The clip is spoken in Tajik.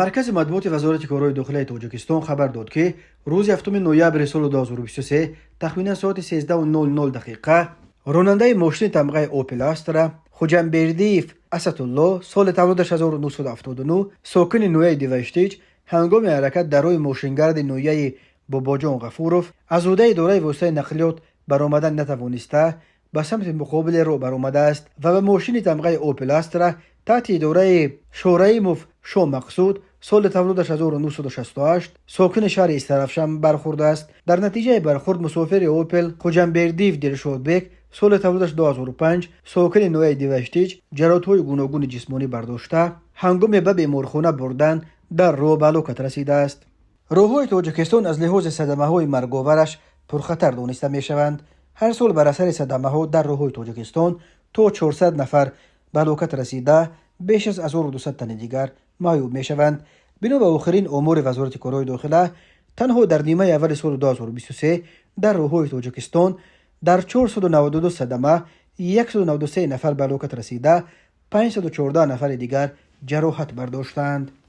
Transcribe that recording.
Маркази матбуоти Вазорати корҳои дохилаи Тоҷикистон хабар дод, ки рӯзи 7 ноябри соли 2023 тахминан соати 13:00 дақиқа ронандаи мошини тамғаи Опел Астра Хуҷамбердиев Асатулло, соли таваллудаш 1979, сокини ноҳияи Деваштич, ҳангоми ҳаракат дар роҳи мошингарди ноҳияи Бобоҷон Ғафуров аз ҳудаи идораи воситаи нақлиёт баромадан натавониста, ба самти муқобили роҳ баромадааст ва ба мошини тамғаи Опел Астра таҳти идораи Шораимов Шомақсуд, соли таваллудаш 1968, сокини шаҳри Истаравшан бархӯрдааст. Дар натиҷаи бархӯрд мусофири Опел Хуҷамбердиев Дилшодбек, соли таваллудаш 2005, сокини ноҳияи Деваштич, ҷароҳатҳои гуногуни ҷисмонӣ бардошта, ҳангоме ба беморхона бурдан дар роҳ ба ҳалокат расидааст. Роҳҳои Тоҷикистон аз лиҳози садамаҳои марговараш пурхатар дониста мешаванд. Ҳар сол бар асари садамаҳо дар роҳҳои Тоҷикистон то 400 нафар ба ҳалокат расида, беш аз 1200 тани дигар маъюб мешаванд. Бино ба охирин омори Вазорати корҳои дохила, танҳо дар нимаи аввали соли 2023 дар роҳҳои Тоҷикистон дар 492 садама 193 нафар ба ҳалокат расида, 514 нафари дигар ҷароҳат бардоштаанд.